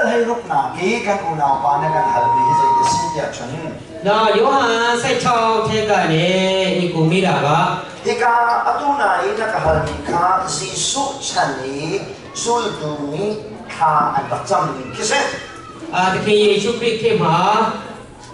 Dal 16 nak i kan unaupa na kan halmi hi zei a si tiah cun နော်ယောဟန်16ထဲကနေဒီကိုမိတာက Hika atu na i na ka halmi kha Jesuh chan i zultu nih thla an rak cam ning khi si. အာသခင်ယေရှုခရစ်ခေတ်မှာ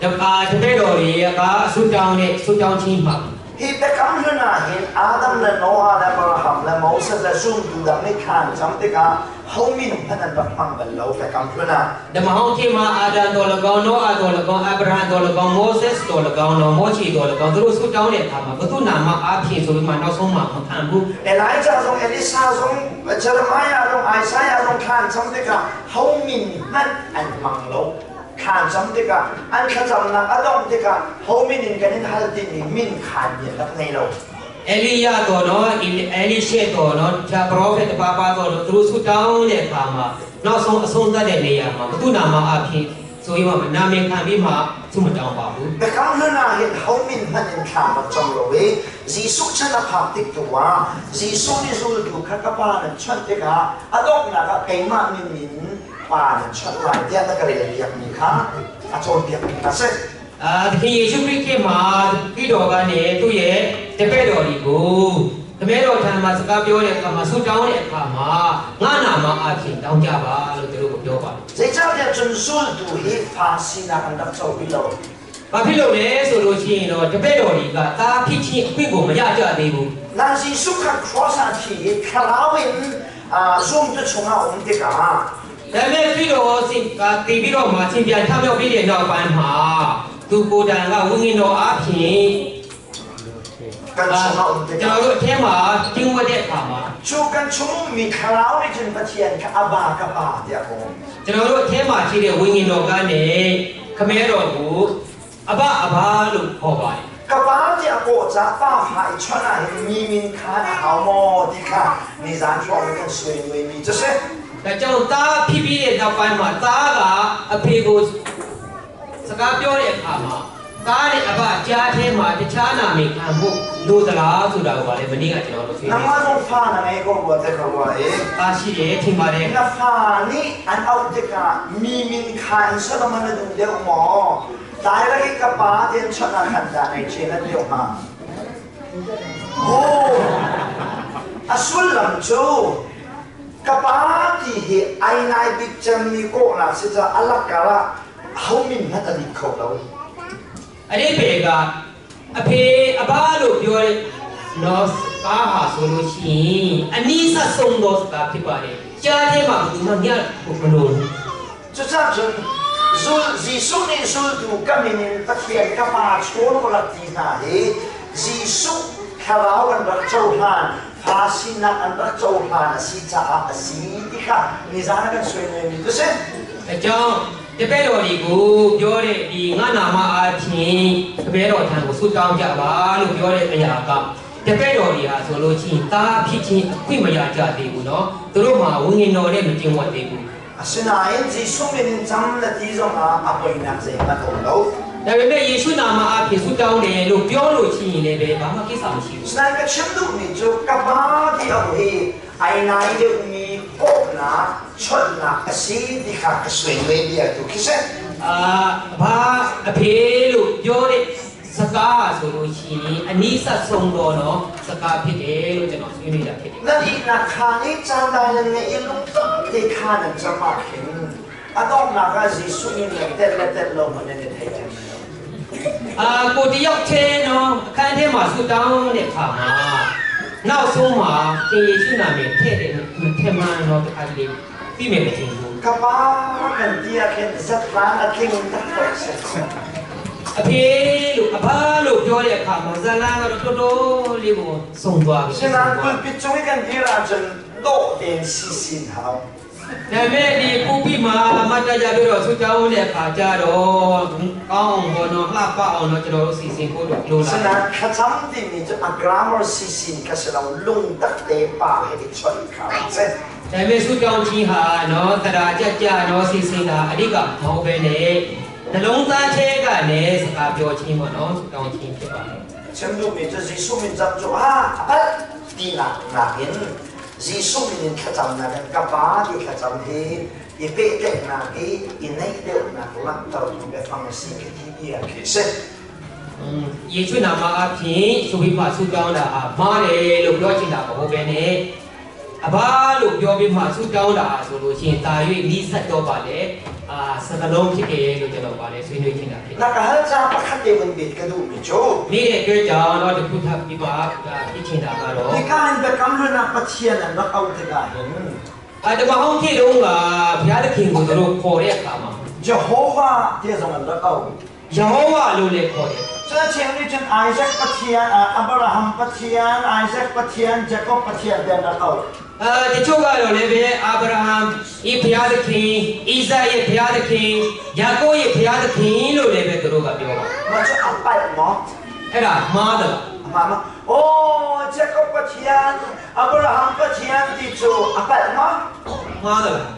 တပါတပည့်တော်တွေကဆုတောင်းတဲ့ဆုတောင်းခြင်းမှာ Hi biakam hlun ah hin Adam le Noah le Abraham le Moses le zumtu dang nih thla an cam tikah ho min hmanh an rak hmang bal lo biakam hlun ah. ဓမ္မဟောင်းခေတ်မှာအာဒံတော်၎င်းနောအာတော်၎င်းအာဗြဟံတော်၎င်းမောဆက်တော်၎င်းနော်မောချီတော်၎င်းသူတို့ဆုတောင်းတဲ့အခါမှာဘုသူနာမအားဖြင့်ဆိုပြီးမှနောက်ဆုံးမှမခံဘူး Elijah zong Elisa zong Jeremiah zong Isaiah zong thla an cam tikah ho min hmanh an hmang lo. Thla an cam tikah an thlacamnak a dongh tikah ho min in kan in hal timi min khaan mi an rak ngei lo. အေလိယတော်နော်အေလိရှေတော်နော်ဂျာပရောဖက်တပါပါတော်နော်သူတို့ဆုတောင်းတဲ့အခါမှာနောက်ဆုံးအဆုံးသတ်တဲ့နေရာမှာဘုသူနာမအားဖြင့်ဆိုပြီးမှနာမည်ခံပြီးမှဆုမတောင်းပါဘူး Biakam hlun ah hin ho min hmanh in thla rak cam lo i Jesuh chan a phak tik tu ah Jesuh nih zultu kha ka pa nan chawnh tikah a donghnak ah keimah min in pa nan chawnh lai tiah na ka rel piakmi kha a cawnpiakmi kha a si. အာသခင်ယေရှုခရစ်ခေတ်မှာခရစ်တော်ကနေသူ့ရဲ့တပည့်တော်တွေကိုတပည့်တော်ထံမှာစကားပြောတဲ့အခါမှာဆုတောင်းတဲ့အခါမှာငါနာမအားဖြင့်တောင်းကြပါလို့သူတို့ကိုပြောပါတယ် Zeicahtiah cun zultu hi fa sinak an rak co ti lo. ။ဘာဖြစ်လို့လဲဆိုလို့ရှိရင်တော့တပည့်တော်တွေကသားဖြစ်ချင်းအခွင့်ကိုမရကြသေးဘူး Na Jesuh kha cross ah thi i thlarau in zumtu chungah um tikah ။ဒါပေမဲ့ခရစ်တော်စင်ကတည်ပြီးတော့မှသင်ပြန်ထမြောက်ပြီးတဲ့နောက်ပိုင်းမှာသူကိုယ်တိုင်ကဝိညာဉ်တော်အားဖြင့် kan chungah um ကျွန်တော် tikah တို့အထဲမှာကျင်းဝတ်တဲ့အခါမှာ cu kan chung ummi thlarau nih cun Pathian kha Abba ka Pa tiah a um. ကျွန်တော်တို့အထဲမှာရှိတဲ့ဝိညာဉ်တော်ကနေခမဲတော်ကိုအဘအဘလို့ခေါ်ပါတယ် Ka pa tiah a kawh caah pa fa i chawnh ah hin mi min khaan a hau maw ti kha nizan hrawng in kan suai muaimi cu si. ။ဒါကြောင့်သားဖြစ်ပြီးတဲ့နောက်ပိုင်းမှာသားကအဖေကိုစကားပြောတဲ့အခါမှာသားနဲ့အဘကြားထဲမှာတခြားနာမည်ခံဖို့လိုသလားဆိုတာကိုပါလေမနေ့ကကျွန်တော်တို့ဆွေးနွေး Nangmah zong fa na ngei ko rua te ka rua i သားရှိတယ်ထင်ပါတယ် na fa nih an auh tikah mi min khaan Solomon na duh deuh maw? Dai lak i ka pa tian chawnh ah khan dah nei ṭhen an deuh hnga? Oh, a sullam cu ka pa ti hi ai nai bik cemmi kawhnak si caah a lakar ah ho min hmanh a dik kho lo. အလေးပေကအဖေအဘလို့ပြောတဲ့နော်စကားဟာဆိုလို့ရှိရင်အနိစ္စဆုံးသောစကားဖြစ်ပါတယ်ကြားထဲမှာဘယ်သူမှညဖို့မလိုဘူး Cucaah cun zul Jesuh nih zultu ka min in Pathian ka Pa chawn ko rak ti hna hi Jesuh thlarau an rak cohlan fa sinak an rak cohlan a si caah a si ti kha nizan ah kan suai mi cu si. အကြောင်းတပည့်တော်တွေကိုပြောတဲ့ဒီငါနာမအားဖြင့်တပည့်တော်ထံကိုဆုတောင်းကြပါလို့ပြောတဲ့အရာကတပည့်တော်တွေဟာဆိုလို့ရှိရင်သားဖြစ်ချင်းအခွင့်မရကြသေးဘူးနော်သူတို့မှာဝိညာဉ်တော်နဲ့မကျင့်ဝတ်သေးဘူး Asinain Jesuh min in cam na ti zongah a poinak zeihmanh a um lo. ဒါပေမဲ့ယေရှုနာမအားဖြင့်ဆုတောင်းတယ်လို့ပြောလို့ရှိရင်လည်းပဲဘာမှကိစ္စမရှိဘူး Asinain ka chim duhmi cu ka pa ti a hi ai nai deuhmi kawhnak chawnhnak a si ti kha ka suai ve bia tu khi si. အာဘာအဖေလို့ပြောတဲ့စကားဆိုလို့ရှိရင်အနိစ္စဆုံးတော့နော်စကားဖြစ်တယ်လို့ကျွန်တော်ဆွေးနွေးတာဖြစ်တယ် Nan ihnak khaan i caan dai nan ngeih i lungtak te khaan nan cam ah khin a donghnak ah Jesuh nih nan tel le tel lo hmanh nan i thei ṭhan lo. အာကိုတယောက်ချင်းနော်အခန်းထဲမှာဆုတောင်းတဲ့အခါမှာနောက်ဆုံးမှာရှင်ယေရှုနာမည်ထည့်တယ်မထည့်မှန်းတော့တခါတလေပြီးမယ်မထင်ဘူး Ka pa kan ti ah khin zatlang a tling taktak si. အဖေလို့အဖလို့ပြောတဲ့အခါမှာဇလန်းကတော့တော်တော်လေးကိုဆုံးသွားပြီ Asinain pulpit cung i kan dir ahcun dawh tein sisin hau. ဒါပေမဲ့ဒီပူပြီးမှာမတ်တရပြီးတော့ဆုတောင်းတဲ့အခါကျတော့ကောင်းအောင်ဘောနော်လှပအောင်တော့ကျွန်တော်တို့စီစဉ်ဖို့တော့လိုလာတယ် Asinain thlacam timi cu a grammar sisin kha si lo lungtak te pa he i chawnh kha a si. ဒါပေမဲ့ဆုတောင်းခြင်းဟာနော်တရားကြကြနော်စီစဉ်တာအဓိကမဟုတ်ပဲနဲ့နှလုံးသားထဲကနေစကားပြောခြင်းပေါ့နော်ဆုတောင်းခြင်းဖြစ်ပါတယ် Chim duhmi cu Jesuh min cam cu ah a palh tinak nakin Jesuh min in thlacamnak in ka Pa ti thlacam hi I pehtlaihnak i i naih deuhnak langhtertu biafang a si khi ti bia khi a si. ယေရှုနာမအပြင်ဆိုပြီးမှဆုတောင်းတာဟာမှားတယ်လို့ပြောချင်တာမဟုတ်ပဲနဲ့အဘလို့ပြောပြီးမှဆုတောင်းတာဆိုလို့ရှိရင်တာ၍နီးစပ်တော့ပါလေအာစကလုံးဖြစ်တယ်လို့ကျွန်တော်ပါလေဆွေးနွေးချင်တာဖြစ် Na ka hal ca pakhat te vun bit ka duhmi cu မိတဲ့အတွက်ကြောင့်တော့တခုထပ်ပြီးမှဖြစ်ချင်တာကတော့ Hika in biakam hlun ah Pathian an rak auh tikah hin အာတမဟောင်းခေတုန်းကဘုရားသခင်ကိုတို့ခေါ်တဲ့အခါမှာ Jehovah ti zong an rak auh. ယေဟောဝါလို့လည်းခေါ်တယ် Cun cheu nih cun Isaac Pathian, Abraham Pathian, Isaac Pathian, Jacob Pathian ti an rak auh. အဲတချို့ကတော့လည်းပဲအာဗြဟံဤဘုရားသခင်ဣဇာရဲ့ဘုရားသခင်ယာကုပ်ရဲ့ဘုရားသခင်လို့လည်းပဲသူတို့ကပြောပါ Mah cu a palh maw? အဲ့ဒါမှားတယ်လား A hmaan maw? Aw, Jacob Pathian, Abraham Pathian ti cu a palh maw? မှားတယ်လား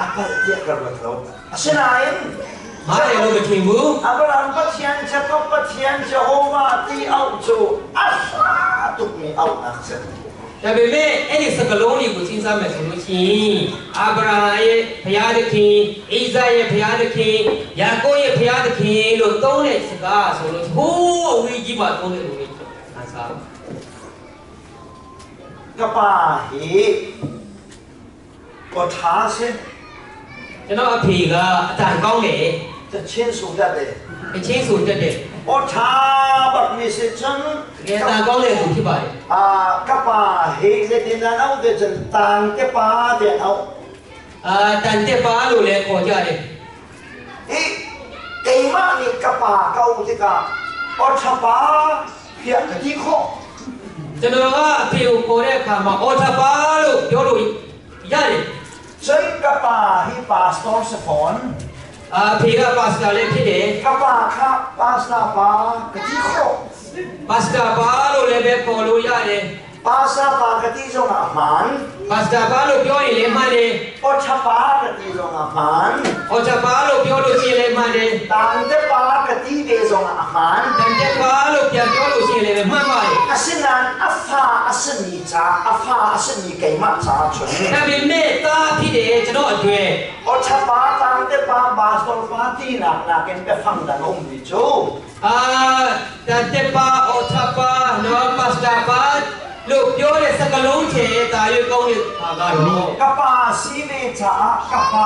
A palh tiah ka ruat lo. Asinain, မှားတယ်လို့မထင်ဘူး Abraham Pathian, Jacob Pathian, Jehovah ti auh cu a hla tukmi auhnak a si. ဒါပေမဲ့အဲ့ဒီစကလုံးတွေကိုစဉ်းစားမယ်ဆိုလို့ရှိရင်အာဗြဟံရဲ့ဘုရားသခင်ဣဇာရဲ့ဘုရားသခင်ယာကုပ်ရဲ့ဘုရားသခင်လို့သုံးတဲ့စကားဆိုလို့ဟိုးအဝေးကြီးပါသုံးတဲ့လူတွေအစား Ka pa hi aw ṭha si, ကျွန်တော်အဖေကအတန်ကောင်းတယ် cachin su dat e. အချင်းဆိုတက်တယ် Aw ṭha bakmi si cun တကယ်အတန်ကောင်းတဲ့သူဖြစ်ပါတယ် Ah, ka pa hi zeitin an auh te cun tang te pa ti an auh. အာတန်တက်ပါလို့လည်းခေါ်ကြတယ် I keimah nih ka pa ka auh tikah aw ṭha pa tiah ka ti khawh. ကျွန်တော်ကအဖေကိုခေါ်တဲ့အခါမှာအော်ထပါလို့ပြောလို့ရတယ် Cun ka pa hi pastor si fawn. အာအဖေကပါစတာလည်းဖြစ်တယ် Ka pa kha pastor pa ka ti khawh. ပါစတာပါလို့လည်းပဲခေါ်လို့ရတယ် Pastor pa ka ti zong ah hmaan. ပါစတာပါလို့ပြောရင်လည်းမှန်တယ် Aw ṭha pa ka ti zong ah hmaan. အော်ထပါလို့ပြောလို့ရှိရင်လည်းမှန်တယ် Tang te pa ka ti ve zong ah hmaan. တန်တက်ပါလို့ပြန်ပြောလို့ရှိရင်လည်းမှန်ပါတယ် Asinain a fa a simi ca, a fa a simi keimah ca cun ဒါပေမဲ့သားဖြစ်တယ်ကျွန်တော်အတွေ့ aw ṭha pa tang te pa pastor pa tinak nakin biafang dang a ummi cu အာတန်တက်ပါအော်ထပါနော်ပါစတာပါလို့ပြောတဲ့စကားလုံးချေတာရွေးကောင်းတဲ့ဟာကတော့ ka pa si ve caah ka pa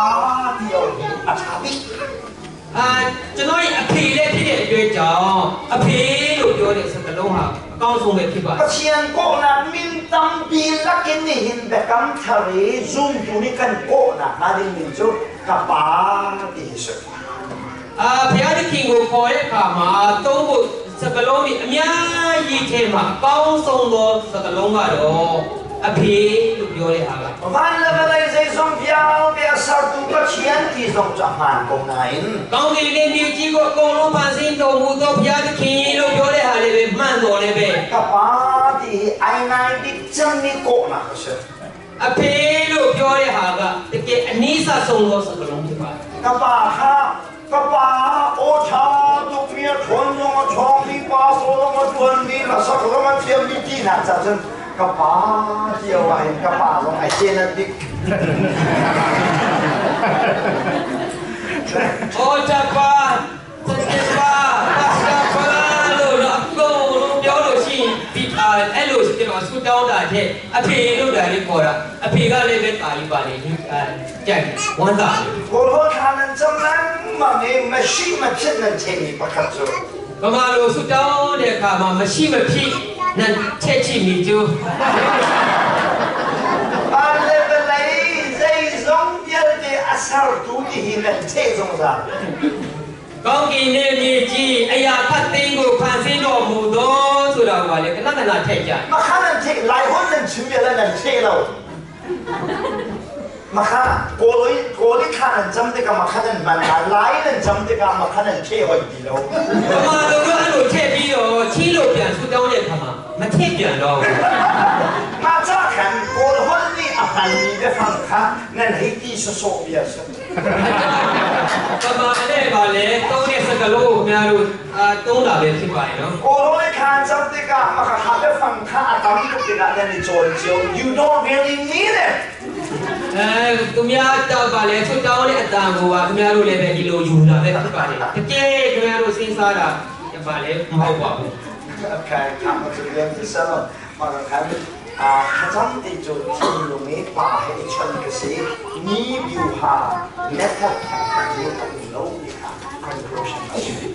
ti auh hi a ṭha bik. အာကျွန်တော်ရဲ့အဖေလည်းဖြစ်တဲ့အတွက်ကြောင့်အဖေလို့ပြောတဲ့စကားလုံးဟာအကောင်းဆုံးပဲဖြစ်ပါတယ် Pathian kawhnak min tampi lakin nihin biakam thar i zumtu nih kan kawhnak hnga ding min cu ka pa ti hi si. အာဘုရားသခင်ကိုခေါ်တဲ့အခါမှာသုံးဖို့စကားလုံးတွေအများကြီးထဲမှာအကောင်းဆုံးသောစကားလုံးကတော့အဖေလို့ပြောတဲ့ဟာက Van le vawlei zeizong vialte a sertu Pathian ti zong cu a hmaan ko nain ကောင်းကင်နဲ့မြေကြီးကိုအကုန်လုံးဖန်ဆင်းတော်မူသောဘုရားသခင်လို့ပြောတဲ့ဟာလည်းပဲမှန်တော်လည်းပဲ ka pa ti hi ai nai bik cemmi kawhnak a si. အဖေလို့ပြောတဲ့ဟာကတကယ်အနည်းစဆုံးသောစကားလုံးဖြစ်ပါတယ် Ka pa kha ka pa aw ṭha tukmi a ṭhawn zong a ṭhawngmi pa saw zong a ṭuanmi hlasak zong a thiammi tinak ca cun ka pa ti auh ahhin ka pa zong ai cenat bik. ။အော်တပါတတပါပါစတာပါလို့တော့အကုန်လုံးပြောလို့ရှိရင်ဒီအာအဲ့လိုကျွန်တော်ဆူတောင်းတာတဲ့အဖေလို့တာလေးခေါ်တာအဖေကလည်းပဲတာကြီးပါလေအဲကြိုက်ဝမ်းသာတယ် Kawlhaw thla nan cam lengmang i masi machit nan theimi pakhat cu ဗမာလိုဆူတောင်းတဲ့အခါမှာမရှိမဖြစ်နန်ချက်ချီမီကျူ Van le vawlei zeizong vialte a sertu ti hi nan theih zungzal. ကောင်းကင်နဲ့မြေကြီးအရာခတ်သိမ်းကိုဖန်ဆင်းတော်မူသောဆိုတာကလေခဏခဏထည့်ကြ Mah kha nan theih lai holh nan chim bia le nan theih lo. Mah kha Kawl i Kawl i thla nan cam tikah mah kha nan hman hna, Lai nan cam tikah mah kha nan theih hoi ti lo. ဗမာလိုတော့အဲ့လိုထည့်ပြီးတော့ချီးလို့ပြန်ဆူတောင်းတဲ့အခါမှာမထည့်ပြန်တော့ဘူး Mah ca khan Kawl holh nih a hmanmi biafang kha nan hei ti sawsawh bia a si. ဗမာနဲ့ဗာလေသုံးတဲ့စကားလုံးကိုခင်ဗျားတို့အာသုံးတာပဲဖြစ်ပါတယ်နော် Kawl holh i thla an cam tikah mah kha biafang kha a tam tuk tikah nan i cawn cio. You don't really need it. အဲသူများတောက်ပါလေဆုတောင်းတဲ့အတန်ကိုကသူများတို့လည်းပဲဒီလိုယူတာပဲဖြစ်ပါတယ်တကယ်သူများတို့စဉ်းစားတာပါလေမဟုတ်ပါဘူး Okay, kam zu dem selo ma kan a khazam ti chu thin lu me pa he chon ka se ni view ha method ni lo ni ha conclusion.